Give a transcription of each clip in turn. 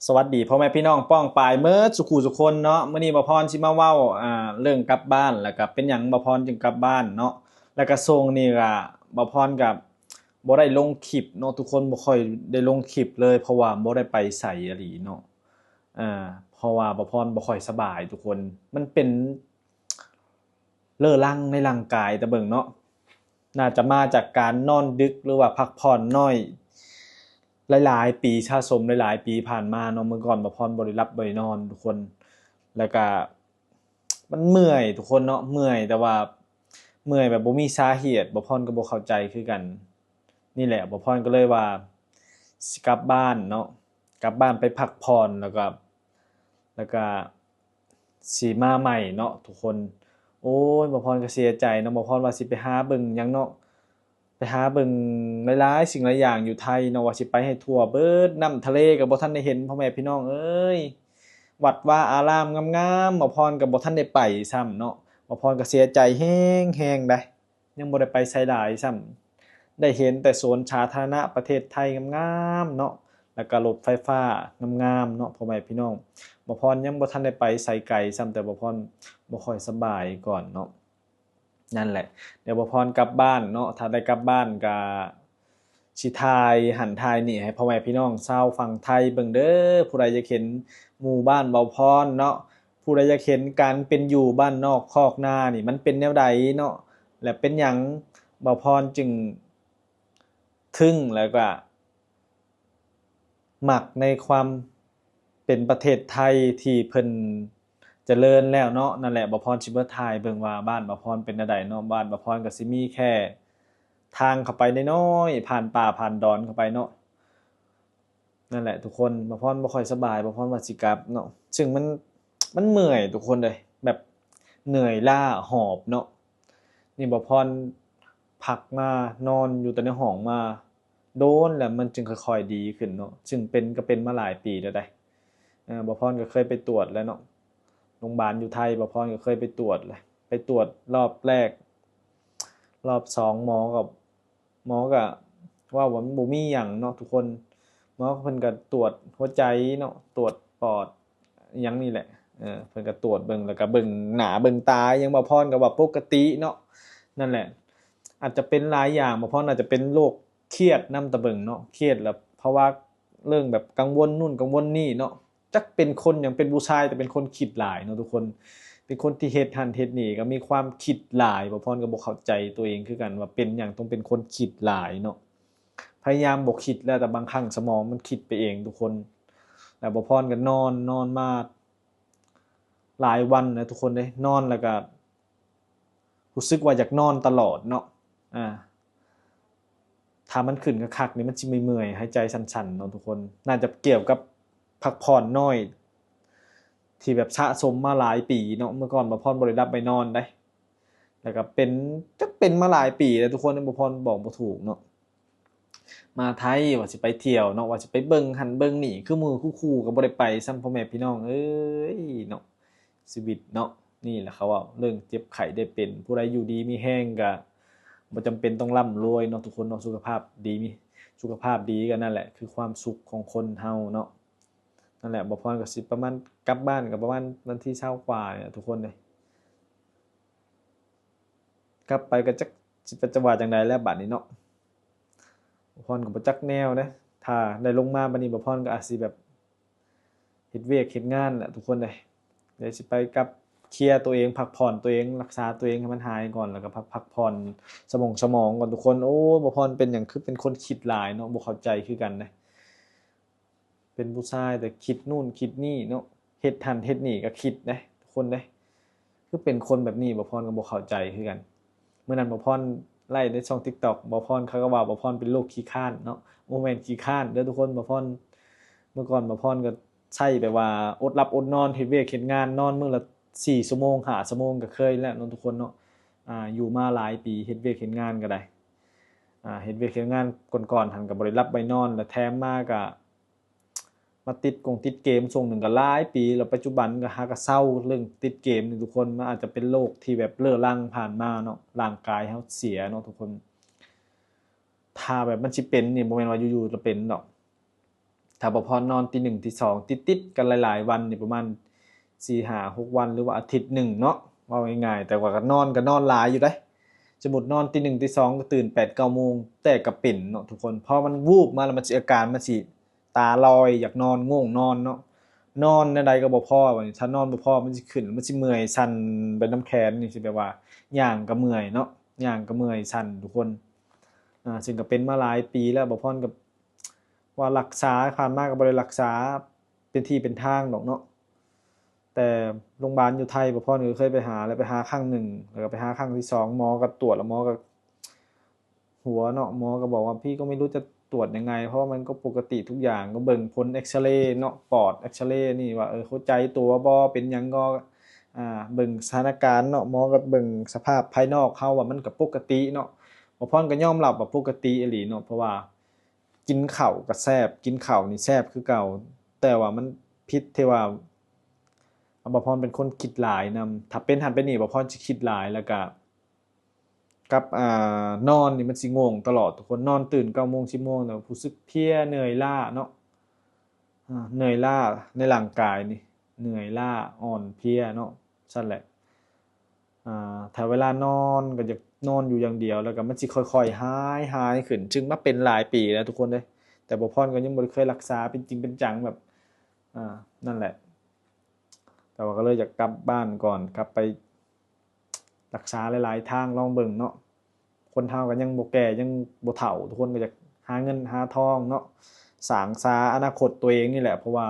ສະຫວັດດີພໍ່ແມ່ພີ່ນ້ອງປ້ອງປາຍເໝິດສູ່ຄູ່ສູ່ຄົນເນາະ. ມື້ນີ້ບ່າວພອນຊິມາເວົ້າ ອ່າ ເລື່ອງກັບບ້ານ ແລ້ວກະເປັນຫຍັງບ່າວພອນຈຶ່ງກັບບ້ານເນາະ. ແລ້ວກະຊ່ວງນີ້ກະບ່າວພອນກະບໍ່ໄດ້ລົງຄລິບເນາະທຸກຄົນ, ບໍ່ຄ່ອຍໄດ້ລົງຄລິບເລີຍ ເພາະວ່າບໍ່ໄດ້ໄປໃສອີ່ຫຼີເນາະ. ເອີ ເພາະວ່າບ່າວພອນບໍ່ຄ່ອຍສະບາຍທຸກຄົນ, ມັນເປັນ ເລີ່ລາງໃນຮ່າງກາຍຕາເບິ່ງເນາະ, ໜ້າຈະມາຈາກການນອນດຶກ ຫຼືວ່າພັກຜ່ອນໜ້ອຍ ຫຼາຍໆປີ ສະສົມຫຼາຍໆປີຜ່ານມາເນາະ. ເມື່ອກ່ອນບ່າວພອນບໍ່ໄດ້ຫຼັບບໍ່ໄດ້ນອນທຸກຄົນ, ແລ້ວກະມັນເມື່ອຍທຸກຄົນເນາະ, ເມື່ອຍ ແຕ່ວ່າເມື່ອຍແບບບໍ່ມີສາເຫດ, ບ່າວພອນກໍບໍ່ເຂົ້າໃຈຄືກັນ. ນີ້ແຫຼະ ບ່າວພອນກໍເລີຍວ່າຊິກັບບ້ານເນາະ, ກັບບ້ານໄປພັກຜ່ອນ ແລ້ວກໍ ແລ້ວກະ ຊິມາໃໝ່ເນາະທຸກຄົນ. ໂອ້ຍ ບ່າວພອນກໍເສຍໃຈເນາະ, ບ່າວພອນວ່າຊິໄປຫາເບິ່ງຫຍັງເນາະ, ໄປຫາເບິ່ງຫຼາຍໆສິ່ງຫຼາຍຢ່າງຢູ່ໄທເນາະ, ວ່າຊິໄປໃຫ້ທົ່ວເບິດ, ນ້ຳທະເລກໍບໍ່ທັນໄດ້ເຫັນ ພໍ່ແມ່ພີ່ນ້ອງເອີຍ. ວັດວາອາລາມງາມໆ ບ່າວພອນກໍບໍ່ທັນໄດ້ໄປຊ້ຳເນາະ, ບ່າວພອນກໍເສຍໃຈແຮງໆໃດ. ຍັງບໍ່ໄດ້ໄປໃສຫຼາຍຊ້ຳ, ໄດ້ເຫັນແຕ່ສວນສາທາລະນະປະເທດໄທງາມໆເນາະ, ແລ້ວກໍລົດໄຟຟ້າງາມໆເນາະ ພໍ່ແມ່ພີ່ນ້ອງ. ບ່າວພອນຍັງບໍ່ທັນໄດ້ໄປໃສໄກຊ້ຳ, ແຕ່ບ່າວພອນບໍ່ຄ່ອຍສະບາຍກ່ອນເນາະ. ນັ້ນແຫຼະ ດຽວບ່າວພອນກັບບ້ານເນາະ, ຖ້າໄດ້ກັບບ້ານກໍ ຊິຖ່າຍຫັ້ນຖ່າຍນີ້ໃຫ້ພໍ່ແມ່ພີ່ນ້ອງຊາວຝັ່ງໄທເບິ່ງເດີ. ຜູ້ໃດຢາກເຫັນໝູ່ບ້ານບ່າວພອນເນາະ, ຜູ້ໃດຢາກເຫັນການເປັນຢູ່ບ້ານນອກຄອກນານີ້ມັນເປັນແນວໃດເນາະ, ແລະເປັນຫຍັງບ່າວພອນຈຶ່ງທຶ້ງ ແລ້ວກະມັກໃນຄວາມ ເປັນປະເທດໄທທີ່ເພິ່ນຈະເລີນແລ້ວເນາະ. ນັ້ນແຫຼະ ບ່າວພອນຊິມາຖ່າຍເບິ່ງວ່າບ້ານບ່າວພອນເປັນແນວໃດເນາະ. ບ້ານບ່າວພອນກໍຊິມີແຄ່ທາງເຂົ້າໄປນ້ອຍໆ ຜ່ານປ່າຜ່ານດອນເຂົ້າໄປເນາະ. ນັ້ນແຫຼະທຸກຄົນ, ບ່າວພອນບໍ່ຄ່ອຍສະບາຍ, ບ່າວພອນວ່າຊິກັບເນາະ, ຊຶ່ງມັນ ມັນເມື່ອຍທຸກຄົນເອີຍ, ແບບເໜື່ອຍລ້າຫອບເນາະ. ນີ້ບ່າວພອນພັກມານອນຢູ່ແຕ່ໃນຫ້ອງມາ ໂດນແລ້ວມັນຈຶ່ງຄ່ອຍໆດີຂຶ້ນເນາະ, ຊຶ່ງເປັນກໍເປັນມາຫຼາຍປີແລ້ວໃດ໋. ເອີ ບ່າວພອນກໍເຄີຍໄປຕວດແລ້ວເນາະ, ໂຮງບານຢູ່ໄທ ບ່າວພອນກໍເຄີຍໄປຕວດແລ້ວ, ໄປຕວດລອບແລກ ລອບສອງ ໝໍກໍ ໝໍກໍເວົ້າວ່າມັນບໍ່ມີຫຍັງເນາະທຸກຄົນ, ໝໍເພິ່ນກໍຕວດຫົວໃຈເນາະ ຕວດປອດ ອີ່ຫຍັງນີ້ແຫຼະ. ເອີ ເພິ່ນກໍຕວດເບິ່ງ ແລ້ວກໍເບິ່ງໜ້າເບິ່ງຕາຫຍັງ ບ່າວພອນກໍວ່າປົກກະຕິເນາະ. ນັ້ນແຫຼະ ອາດຈະເປັນຫຼາຍຢ່າງ, ບ່າວພອນອາດຈະເປັນໂລກຄຽດນຳຕາເບິ່ງເນາະ, ຄຽດແລ້ວ ເພາະວ່າເລື່ອງແບບກັງວົນໂນ່ນກັງວົນນີ້ເນາະ. ຈັກເປັນຄົນຫຍັງ ເປັນຜູ້ຊາຍແຕ່ເປັນຄົນຄິດຫຼາຍເນາະທຸກຄົນ, ເປັນຄົນທີ່ເຮັດຫັ້ນເຮັດນີ້ ກໍມີຄວາມຄິດຫຼາຍ. ບ່າວພອນກໍບໍ່ເຂົ້າໃຈຕົວເອງຄືກັນວ່າເປັນຫຍັງຕ້ອງເປັນຄົນຄິດຫຼາຍເນາະ, ພະຍາຍາມບໍ່ຄິດແລ້ວ ແຕ່ບາງຄັ້ງສະໝອງມັນຄິດໄປເອງທຸກຄົນ. ແລ້ວບ່າວພອນກໍນອນ ນອນມາຫຼາຍວັນນະທຸກຄົນເດ້, ນອນແລ້ວກໍ ຮູ້ສຶກວ່າຢາກນອນຕະຫຼອດເນາະ. ອາ ຖ້າມັນຂຶ້ນຄັກໆນີ້ ມັນຊິເມື່ອຍໆ ຫາຍໃຈສັ່ນໆເນາະທຸກຄົນ, ໜ້າຈະກ່ຽວກັບພັກຜ່ອນໜ້ອຍ ທີ່ແບບສະສົມມາຫຼາຍປີເນາະ. ເມື່ອກ່ອນບ່າວພອນບໍ່ໄດ້ຫຼັບໄດ້ນອນໃດ໋, ແລ້ວກໍເປັນ ຈັກເປັນມາຫຼາຍປີແລ້ວທຸກຄົນ, ບ່າວພອນບອກບໍ່ຖືກເນາະ. ມາໄທວ່າຊິໄປທ່ຽວເນາະ, ວ່າຊິໄປເບິ່ງຫັ້ນເບິ່ງນີ້ ຄືໝູ່ຄືຄູ່ກໍບໍ່ໄດ້ໄປຊ້ຳ ພໍ່ແມ່ພີ່ນ້ອງເອີຍເນາະ. ຊີວິດເນາະ, ນີ້ແຫຼະເຂົາເວົ້າເລື່ອງເຈັບໄຂ້ໄດ້ເປັນ, ຜູ້ໃດຢູ່ດີມີແຮງກໍບໍ່ຈຳເປັນຕ້ອງລ່ຳລວຍເນາະທຸກຄົນເນາະ, ສຸຂະພາບດີ ມີ ສຸຂະພາບດີກໍນັ້ນແຫຼະ ຄືຄວາມສຸກຂອງຄົນເຮົາເນາະ. ນັ້ນແຫຼະ ບ່າວພອນກໍຊິປະມານ ກັບບ້ານກໍປະມານວັນທີຊາວກວ່ານີ້ແຫຼະທຸກຄົນເອີຍ. ກັບໄປກໍຈັກຊິໄປຈະວ່າຈັ່ງໃດແລ້ວບາດນີ້ເນາະ, ບ່າວພອນກໍບໍ່ຈັກແນວເດ້. ຖ້າໄດ້ລົງມາບາດນີ້ ບ່າວພອນກໍອາດຊິແບບ ເຮັດວຽກເຮັດງານແຫຼະທຸກຄົນເອີຍ. ດຽວຊິໄປກັບເຄຍຕົວເອງ ພັກຜ່ອນຕົວເອງ ລັກສາຕົວເອງໃຫ້ມັນຫາຍກ່ອນ ແລ້ວກໍພັກ ພັກຜ່ອນສະໝອງ ສະໝອງກ່ອນທຸກຄົນ. ໂອ້ ບ່າວພອນເປັນຫຍັງຄືເປັນຄົນຄິດຫຼາຍເນາະ, ບໍ່ເຂົ້າໃຈຄືກັນເດ້. ເປັນຜູ້ຊາຍແຕ່ຄິດໂນ່ນຄິດນີ້ເນາະ, ເຮັດຫັ້ນເຮັດນີ້ກໍຄິດເດ້ທຸກຄົນເດ້. ຄືເປັນຄົນແບບນີ້ ບ່າວພອນກໍບໍ່ເຂົ້າໃຈຄືກັນ. ມື້ນັ້ນບ່າວພອນໄລຟ໌ໃນຊ່ອງຕິກຕັອກ ບ່າວພອນເຂົາກໍວ່າບ່າວພອນເປັນໂລກຂີ້ຄ້ານເນາະ, ບໍ່ແມ່ນຂີ້ຄ້ານເດີທຸກຄົນ. ບ່າວພອນ ເມື່ອກ່ອນບ່າວພອນກໍໃຊ້ແບບວ່າອົດຫຼັບອົດນອນ ເຮັດວຽກເຮັດງານ ນອນມື້ລະສີ່ຊົ່ວໂມງ ຫ້າຊົ່ວໂມງກໍເຄີຍແລ້ວເນາະທຸກຄົນເນາະ. ອາ ຢູ່ມາຫຼາຍປີ ເຮັດວຽກເຮັດງານກໍໄດ້ ອາ ເຮັດວຽກເຮັດງານກ່ອນໆຫັ້ນກໍບໍ່ໄດ້ຫຼັບໄດ້ນອນ ແລ້ວແຖມມາກໍ ມາຕິດກົງຕິດເກມ ຊ່ວງໜຶ່ງກໍຫຼາຍປີແລ້ວ, ປັດຈຸບັນກໍຫາກໍເຊົາເລື່ອງຕິດເກມນີ້ທຸກຄົນ. ມັນອາດຈະເປັນໂລກທີ່ແບບເລີ່ລາງຜ່ານມາເນາະ, ຮ່າງກາຍເຮົາເສຍເນາະທຸກຄົນ. ຖ້າແບບມັນຊິເປັນນີ້ ບໍ່ແມ່ນວ່າຢູ່ໆລະເປັນດອກ, ຖ້ ຖ້າບໍ່ພອນນອນຕີໜຶ່ງ ຕີສອງ ຕິດໆກັນຫຼາຍໆວັນນີ້ ປະມານສີ່ ຫ້າ ຫົກວັນ ຫຼືວ່າອາທິດໜຶ່ງເນາະ ເວົ້າງ່າຍໆ ແຕ່ວ່າກໍນອນ ກໍນອນຫຼາຍຢູ່ເດ້. ສົມມຸດນອນຕີໜຶ່ງ ຕີສອງ ກໍຕື່ນແປດ ເກົ້າໂມງ ແຕ່ກໍເປັນເນາະທຸກຄົນ. ພໍມັນວູບມາແລ້ວ ມັນຊິ ອາການມັນຊິຕາລອຍ ຢາກນອນ ງ່ວງນອນເນາະ. ນອນແນວໃດກໍບໍ່ພໍ ບັດນີ້ຖ້ານອນບໍ່ພໍ ມັນຊິຂຶ້ນ ມັນຊິເມື່ອຍ ສັ່ນໄປນຳແຂນນີ້ ຊິແບບວ່າຍ່າງກໍເມື່ອຍເນາະ ຍ່າງກໍເມື່ອຍ ສັ່ນທຸກຄົນ. ອ່າ ຊຶ່ງກໍເປັນມາຫຼາຍປີແລ້ວ ບໍ່ພອນກໍ ວ່າລັກສາ ຜ່ານມາກໍບໍ່ໄດ້ລັກສາເປັນທີ່ເປັນທາງດອກເນາະ. ແຕ່ໂຮງບານຢູ່ໄທ ບໍ່ພອນກໍເຄີຍໄປຫາ ແລ້ວໄປຫາຄັ້ງໜຶ່ງ ແລ້ວກໍໄປຫາຄັ້ງທີສອງ ໝໍກໍຕວດ ແລ້ວໝໍກໍຫົວເນາະ. ໝໍກໍບອກວ່າ "พี่ก็ไม่รู้จะตรวจยังไง เพราะว่ามันก็ปกติทุกอย่าง ก็เบิ่งผลเอกซเรย์เนาะ ปอด เอกซเรย์ นี่ว่า เออ หัวใจตั๋ວบ่ เป็นหยังก็ อ่า เบิ่งสถานการณ์เนาะ หมอก็เบิ่งสภาพภายนอกเฮาว่ามันก็ปกติเนาะ." บ่พรก็ยอมรับว่าปกติอีหลีเนาะ เพราะว่า กินข้าวก็แซ่บ กินข้าวนี่แซ่บคือเก่า แต่ว่ามันผิดที่ว่า บ่พรเป็นคนคิดหลายนำ ถ้าเป็นหั้นเป็นนี่ บ่พรสิคิดหลาย แล้วก็ กับ อ่า นอนนี่มันสิง่วงตลอดทุกคน นอนตื่นเก้าโมง สิบโมง แล้วรู้สึกเพลีย เหนื่อยล้าเนาะ อ่า เหนื่อยล้าในร่างกายนี่ เหนื่อยล้า อ่อนเพลียเนาะ ซั่นแหละ อ่า ถ้าเวลานอนก็อยากนอนอยู่อย่างเดียว แล้วก็มันสิค่อยๆ หาย หายขึ้น ซึ่งมาเป็นหลายปีแล้วทุกคนเด้ย แต่บ่พรก็ยังบ่ได้เคยรักษาเป็นจริงเป็นจังแบบ อ่า นั่นแหละ แต่ว่าก็เลยอยากกลับบ้านก่อน กลับไปรักษาหลายๆ ทางลองเบิ่งเนาะ คนเฮาก็ยังบ่แก่ ยังบ่เฒ่า ทุกคนก็อยากหาเงินหาทองเนาะ สร้างสาอนาคตตัวเองนี่แหละ เพราะว่า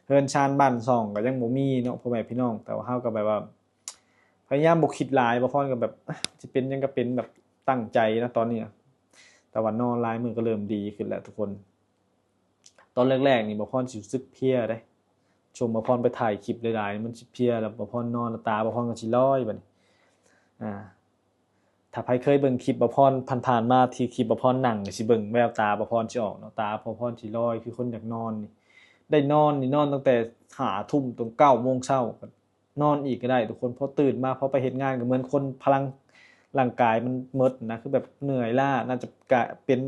เฮือนชานบ้านช่องก็ยังบ่มีเนาะ พ่อแม่พี่น้อง แต่ว่าเฮาก็แบบว่า พยายามบ่คิดหลาย บ่พรก็แบบ เอ้อ สิเป็นหยังก็เป็น แบบตั้งใจนะตอนนี้นะ แต่ว่านอนหลายมื้อก็เริ่มดีขึ้นแล้วทุกคน ตอนแรกๆ นี่บ่พรสิรู้สึกเพลียเด้ ช่วงบ่พรไปถ่ายคลิปหลายๆ มันสิเพลีย แล้วบ่พรนอน แล้วตาบ่พรก็สิลอยบัดนี้ อ่า ถ้าไผเคยเบิ่งคลิปบ่พรผ่านๆ มา ที่คลิปบ่พรนั่ง ก็สิเบิ่งแววตาบ่พรสิออกเนาะ ตาบ่พรสิลอย คือคนอยากนอนนี่ ได้นอนนี่นอนตั้งแต่ห้าทุ่ม ตรงเก้าโมงเช้า นอนอีกก็ได้ทุกคน พอตื่นมา พอไปเฮ็ดงานก็เหมือนคนพลังร่างกายมันหมดนะ คือแบบเหนื่อยล้า น่าจะกะเป็น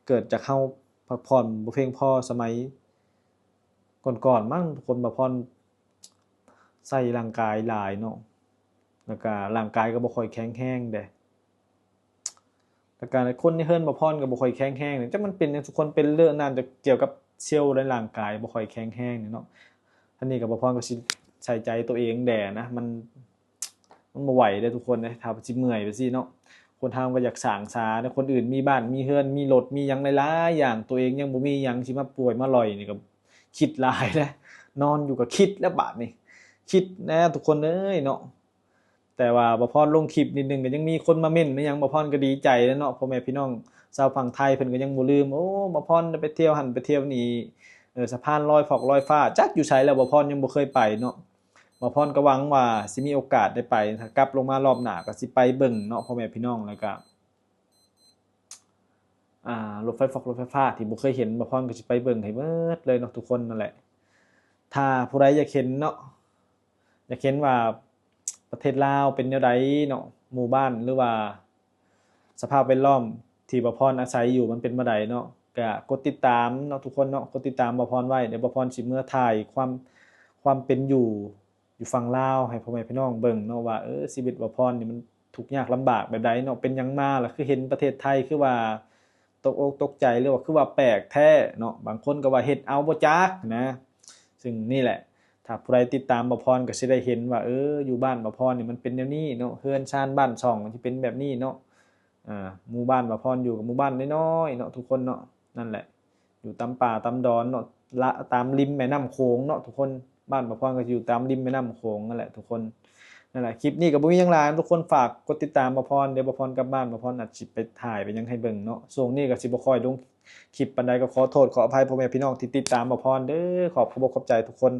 เกิดจากเฮาพักผ่อนบ่เพียงพอสมัยก่อนๆ มั้งทุกคน บ่พรใช้ร่างกายหลายเนาะ แล้วก็ร่างกายก็บ่ค่อยแข็งแรงเด้ แล้วก็คนในเฮือนบ่พรก็บ่ค่อยแข็งแรง จักมันเป็นหยัง ทุกคนเป็นเรื่องนั้น เกี่ยวกับเซลล์ในร่างกายบ่ค่อยแข็งแรงนี่เนาะ อันนี้ก็บ่พรก็สิใส่ใจตัวเองแด่นะ มัน มันบ่ไหวเด้ทุกคนเด้ ถ้าสิเมื่อยไปซี่เนาะ คนเฮาก็อยากสร้างสานะ คนอื่นมีบ้านมีเฮือนมีรถมีหยังหลายๆ อย่าง ตัวเองยังบ่มีหยัง สิมาป่วยมาลอยนี่ก็คิดหลายแล้ว นอนอยู่ก็คิดแล้วบาดนี้ คิดนะทุกคนเอ้ยเนาะ แต่ว่าบ่พรลงคลิปนิดนึงก็ยังมีคนมาเม้นมาหยัง บ่พรก็ดีใจแล้วเนาะ พ่อแม่พี่น้องชาวฝั่งไทยเพิ่นก็ยังบ่ลืม โอ้ บ่พรได้ไปเที่ยวหั่นไปเที่ยวนี่ เออ สะพานลอยฟอกลอยฟ้า จักอยู่ไสแล้ว บ่พรยังบ่เคยไปเนาะ บ่พรก็หวังว่าสิมีโอกาสได้ไป ถ้ากลับลงมารอบหน้าก็สิไปเบิ่งเนาะ พ่อแม่พี่น้อง แล้วก็ อ่า รถไฟฟอกรถไฟฟ้าที่บ่เคยเห็น บ่พรก็สิไปเบิ่งให้เบิดเลยเนาะทุกคนนั่นแหละ ถ้าผู้ใดอยากเห็นเนาะ อยากเห็นว่าประเทศลาวเป็นแนวใดเนาะ หมู่บ้านหรือว่าสภาพแวดล้อมที่บ่พรอาศัยอยู่มันเป็นแนวใดเนาะ ก็กดติดตามเนาะทุกคนเนาะ กดติดตามบ่พรไว้ เดี๋ยวบ่พรสิเมือถ่ายความ ความเป็นอยู่ อยู่ฝั่งลาวให้พ่อแม่พี่น้องเบิ่งเนาะว่า เออ ชีวิตบ่พรนี่มันทุกข์ยากลำบากแบบใดเนาะ เป็นหยังมาล่ะ คือเห็นประเทศไทยคือว่าตกอกตกใจ หรือว่าคือว่าแปลกแท้เนาะ บางคนก็ว่าเฮ็ดเอาบ่จักนะ ซึ่งนี่แหละ ถ้าผู้ใดติดตามบ่พรก็สิได้เห็นว่า เออ อยู่บ้านบ่พรนี่มันเป็นแนวนี้เนาะ เฮือนชานบ้านช่องมันสิเป็นแบบนี้เนาะ อ่า หมู่บ้านบ่พรอยู่ก็หมู่บ้านน้อยๆ เนาะทุกคนเนาะ นั่นแหละ อยู่ตามป่าตามดอนเนาะ ละ ตามริมแม่น้ำโขงเนาะทุกคน บ้านบ่พรก็อยู่ตามริมแม่น้ำโขงนั่นแหละทุกคน นั่นแหละ คลิปนี้ก็บ่มีหยังหลาย ทุกคนฝากกดติดตามบ่พร เดี๋ยวบ่พรกลับบ้าน บ่พรอาจสิไปถ่ายไปหยังให้เบิ่งเนาะ ช่วงนี้ก็สิบ่ค่อยลงคลิปปานใด ก็ขอโทษขออภัยพ่อแม่พี่น้องที่ติดตามบ่พรเด้อ ขอบคุณขอบใจทุกคน